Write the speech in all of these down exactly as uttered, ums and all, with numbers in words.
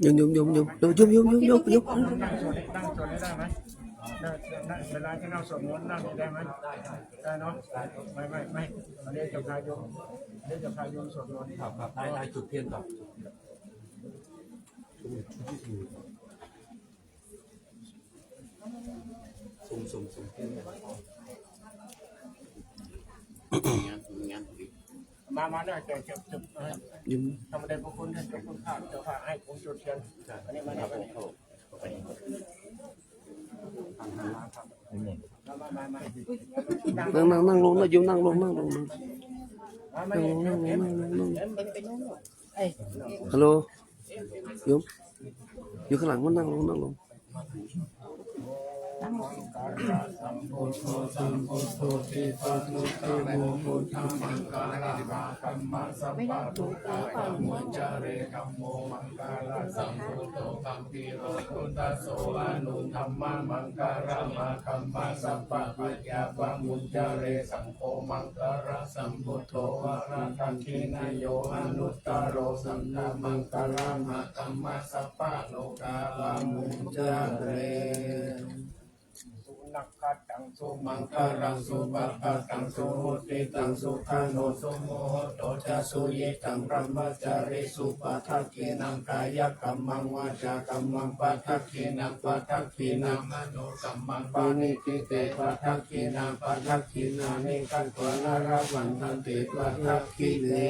โยม โยม โยม โยม โยม โยม โยม โยม นั่งสวด นั่งสวดได้ไหม นั่ง นั่ง เวลาที่นั่งสวดมนต์นั่งได้ไหม ได้เนาะ ไม่ ไม่ ไม่ อันนี้จะพาโยม อันนี้จะพาโยมสวดมนต์ ครับ ครับ ได้ ได้ จุดเทียนก่อน ส่ง ส่ง ส่งเทียนก่อน มา มาเนี่ย เก็บ เก็บ เก็บ เออ ยืม ทำอะไรพวกคุณเนี่ย เจ้าคุณข้า เจ้าข้าให้ผมจุดเทียน อันนี้มาเนี่ย มาเนี่ย มา มา มา นั่ง นั่ง นั่งลงนะ โยม นั่งลง นั่งลง นั่ง มา มา นั่งลง นั่งลง นั่งลง นั่งลง เอ้ย ฮัลโหล โยม อยู่ข้างหลัง มานั่งลง นั่งลง Sunakkhattaṃ sumaṅgalaṃ supabhātaṃ suhuṭṭhitaṃ sukhaṇo sumuhutto ca suyiṭṭhaṃ brahmacārisu padakkhiṇaṃ kāyakammaṃ vācākammaṃ padakkhiṇaṃ padakkhiṇaṃ manokammaṃ paṇidhī te padakkhiṇā padakkhiṇāni katvāna labhantatthe padakkhiṇe.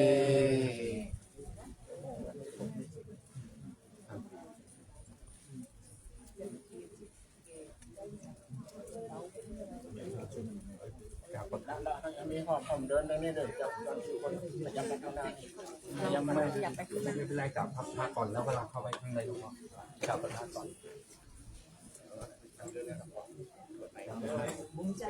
มีห้องห้องเดินตรงนี้ด้วย จะ จะมีคนขยับไปข้างหน้า ยังไม่ ไม่เป็นไร จับพักก่อน แล้วกำลังเข้าไปข้างในหลวงพ่อ จับพักก่อน ไปหาหลวงพ่อ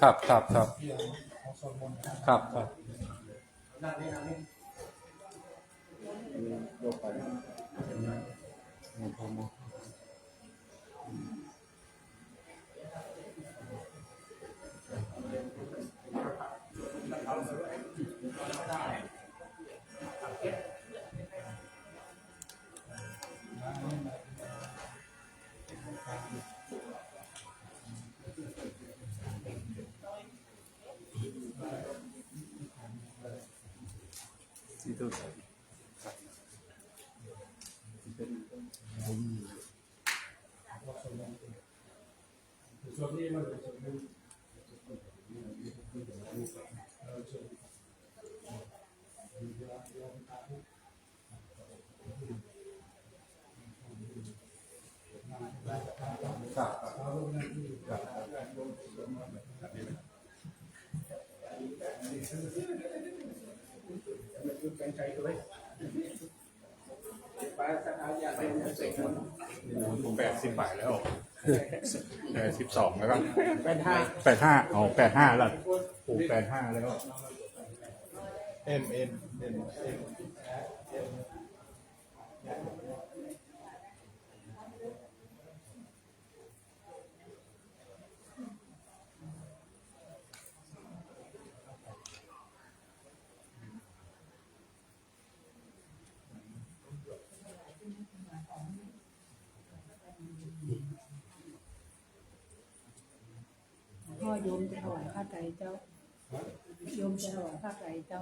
ครับ ครับ ครับ ครับ ครับ แปดสิบ ไปแล้ว แปดสิบสอง แล้วก็ แปดห้า แปดห้า อ๋อ แปดห้า แล้ว โอ้ แปดห้า แล้ว เอ็ม เอ็ม เอ็ม เอ็ม ถวายผ้าไตรเจ้า โยมจะถวายผ้าไตรเจ้า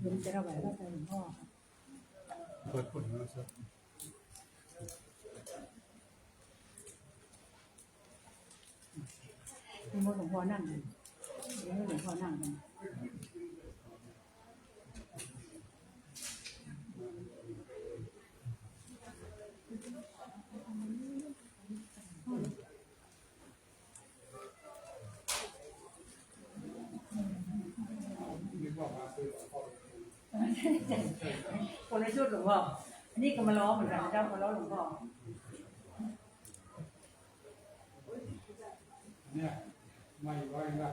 โยมจะถวายผ้าไตรหลวงพ่อค่ะ เปิดผลแล้วครับ นิมนต์หลวงพ่อนั่งกัน นิมนต์หลวงพ่อนั่งกัน คนละชุดหลวงพ่อ อันนี้ก็มาล้อเหมือนกันนะเจ้า มาล้อหลวงพ่อ เนี่ย ไม่ไหวละ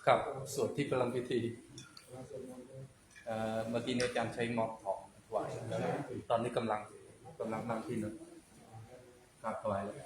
ครับ สวดที่ประลำพิธี เอ่อ เมื่อกี้เนี่ยอาจารย์ใช้ม็อบถอดถวาย ตอนนี้กำลัง กำลังนั่งที่นั่น ครับ ถวายแล้ว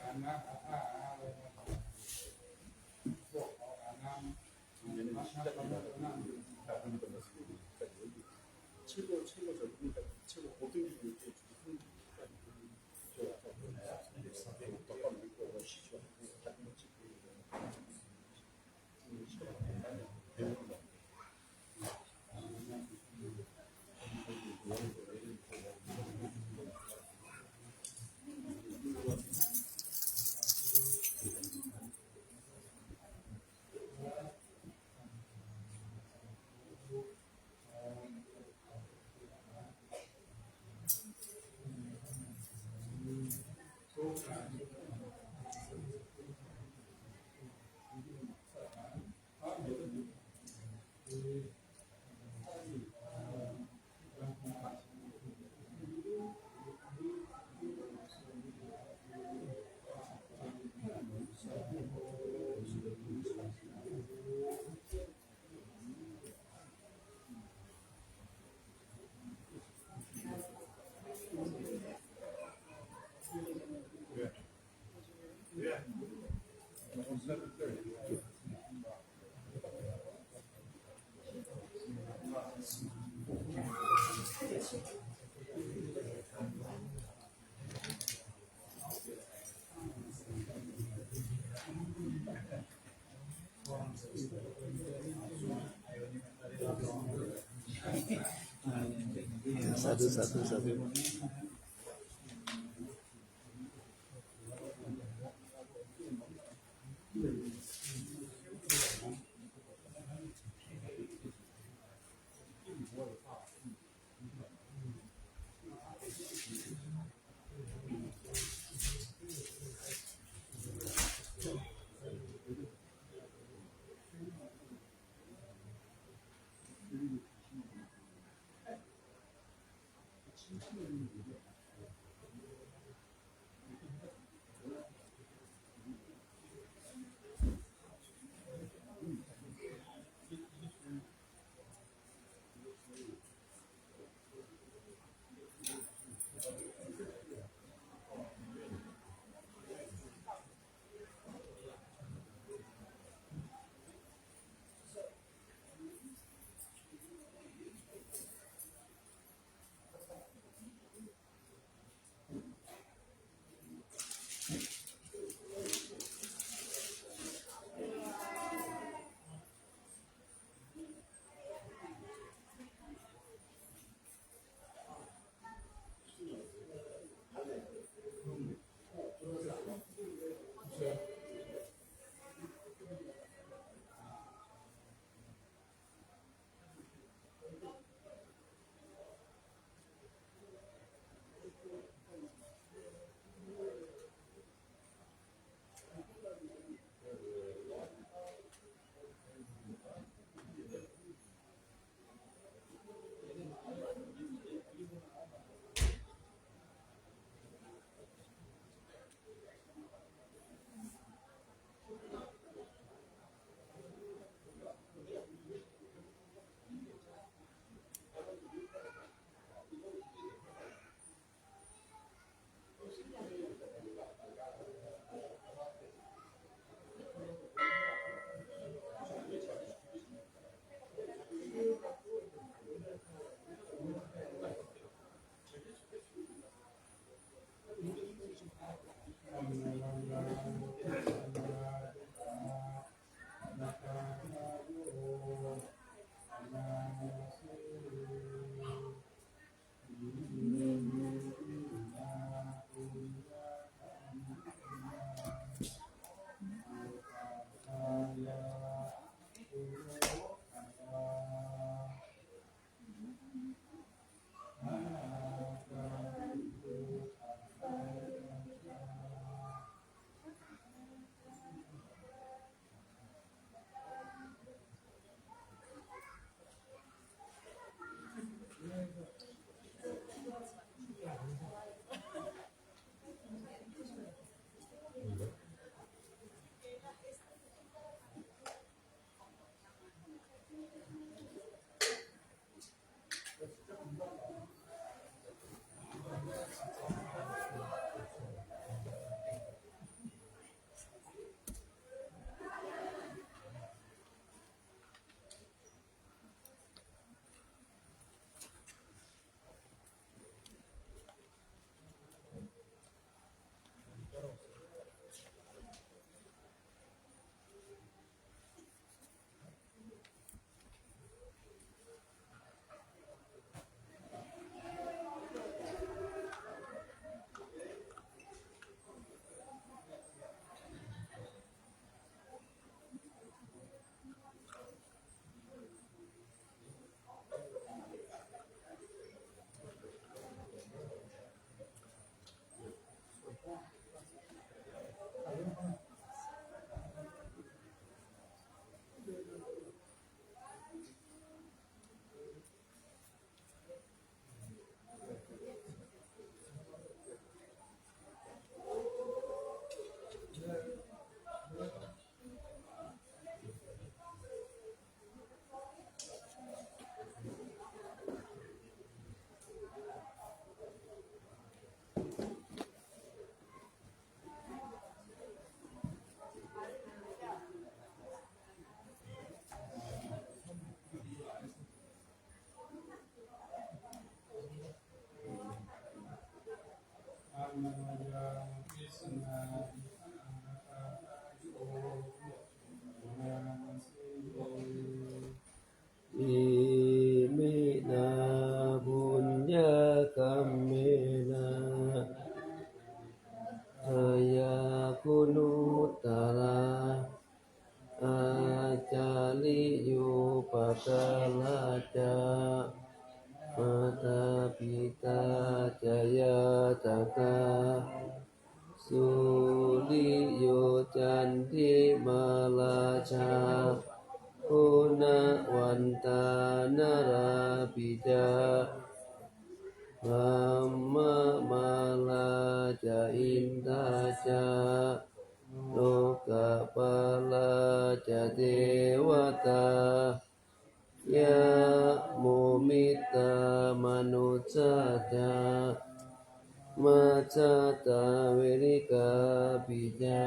สาธุ สาธุ สาธุ Iminā puññakammena, tayā guṇuttarā, ācariyūpakārā ca, mātā pitā ca ñātakā, suriyo candimā rājā, guṇavantā narāpi ca, brahmamārā ca indā ca, lokapālā ca devatā, yamo mittā manussā ca, majjhattā verikāpi ca,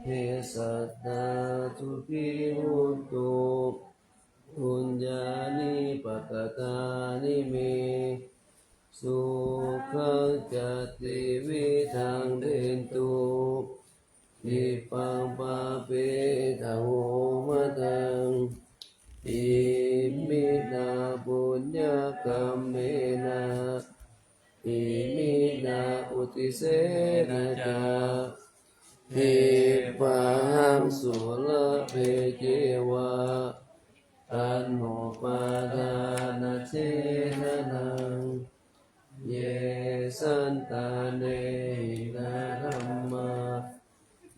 sabbe sattā sukhī hontu, puññāni pakatāni me, sukhañca tividhaṃ dentu, khippaṃ pāpetha vo mataṃ. Iminā puññakammena, iminā uddisena ca, khippāhaṃ sulabhe ceva, taṇhupādānachedanaṃ. Ye santāne hīnā dhammā,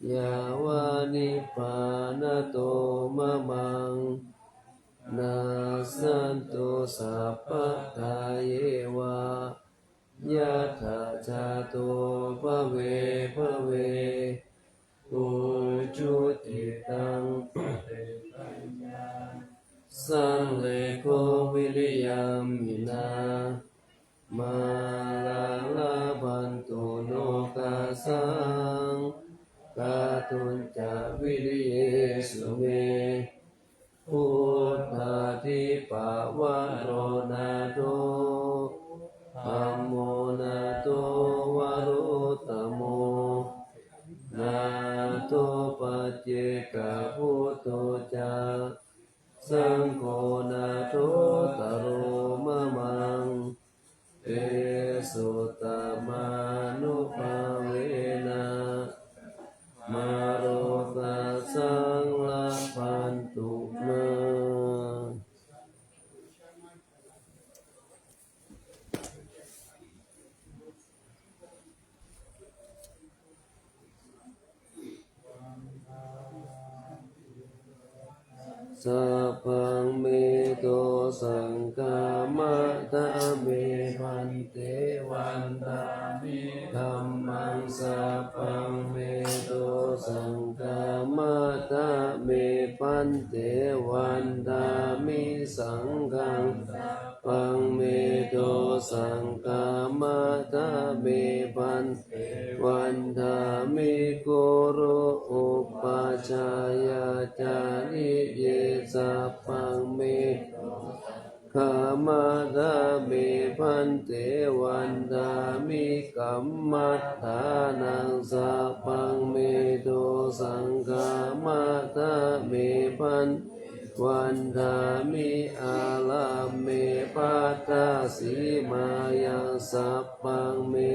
yāva nibbānato mamaṃ, nassantu sabbadā yeva, yattha jāto bhave bhave, ujucittaṃ sallekho viriyamhinā, mārā labhantu nokāsaṃ kātuñca viriyesu me. Buddhādhipavaro nātho, dhammo nātho varuttamo, nātho paccekabuddho ca, saṅgho nāthottaro mamaṃ. Tesottamānubhāvena mārokāsaṃ labhantu mā. Sabbaṃ me dosaṃ khamatha me bhante. Vandāmi dhammaṃ sabbaṃ me dosaṃ khamatha me bhante. bhante, vandāmi saṅghaṃ, sabbaṃ me dosaṃ khamatha me bhante, vandāmi guru upajjhāyācariye, sabbaṃ me khamatha me bhante, vandāmi kammaṭṭhānaṃ, sabbaṃ me dosaṃ khamatha me bhante, vandāmi ārāme baddhasīmāyaṃ, sabbaṃ me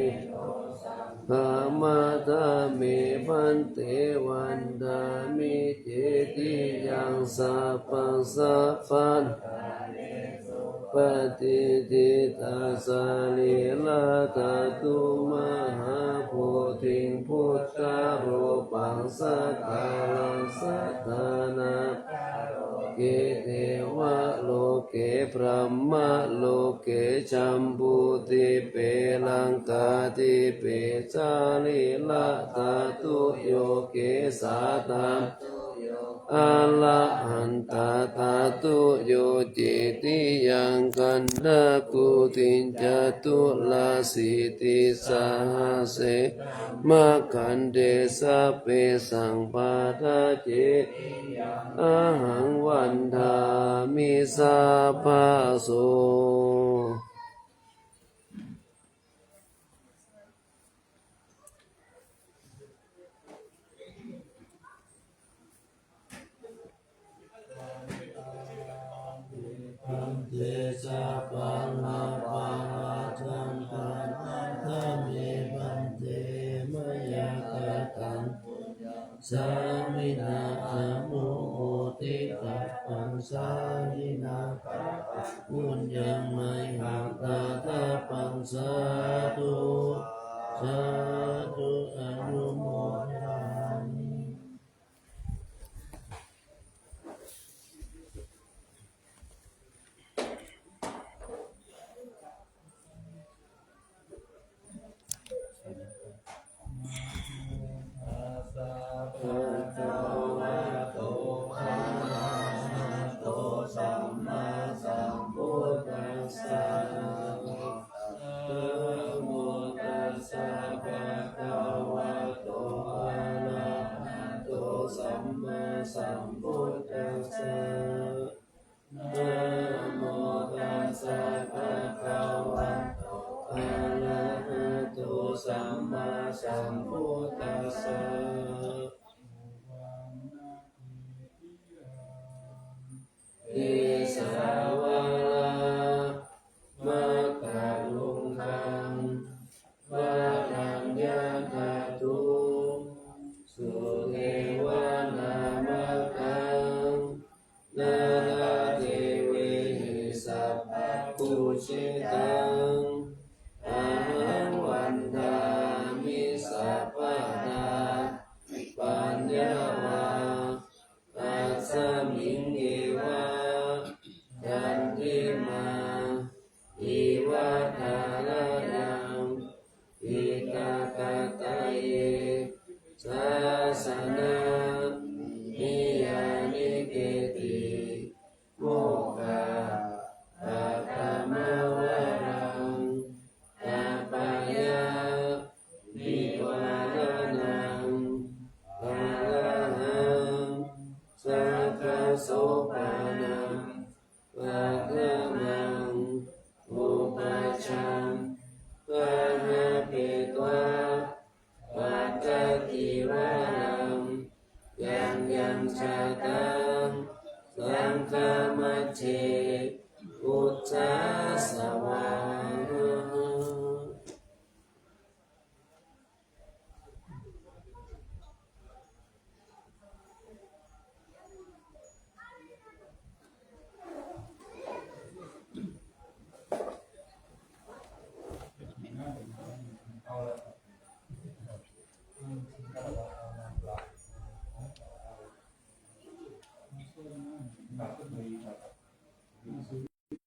khamatha me bhante, vandāmi cetiyaṃ, sabbaṃ sabbaṭṭhānesu patiṭṭhitā, sarīradhātu mahābodhiṃ buddharūpaṃ sakkāraṃ sadāna ke devaloke brahmaloke jambudīpe laṅkādīpe sarīradhātuyo kesā dhātuyo arahantatthātuyo cetiyaṃ gandhakuṭiṃ caturāsītisahassabrahmakaṇṭe sabbesaṃ paṭhace ahaṃ vandāmi sabbaso. Bhante sabbaṃ aparādhaṃ khamatha me bhante mayā kataṃ sāminā anumoditabbaṃ sāminā puññaṃ mayhaṃ dātabbaṃ sādhu sādhu anumodāmi. Bhagavato arahato sammāsambuddhassa. Namo tassa bhagavato arahato sammāsambuddhassa. Namo tassa bhagavato arahato sammāsambuddhassa. Kesavā varaṃ makkharuṅgaṃ varaṃ yadhātuṃ sudevanāmakhaṃ nāradevehi sabbapūjitaṃ ahaṃ vandāmi sabbadā paññavā tasmiṃ eva candimā iva tharayaṃ piṭakattaye sāsanamhi yāni keci mokkhappattamavaraṃ appayanivāraṇaṃ arahaṃ sakkasopanam paṭhamaṃ upajjhaṃ gahapetvā pattacīvaraṃ yaṃ yaṃ jātaṃ saṅghamajjhe puthāsavā.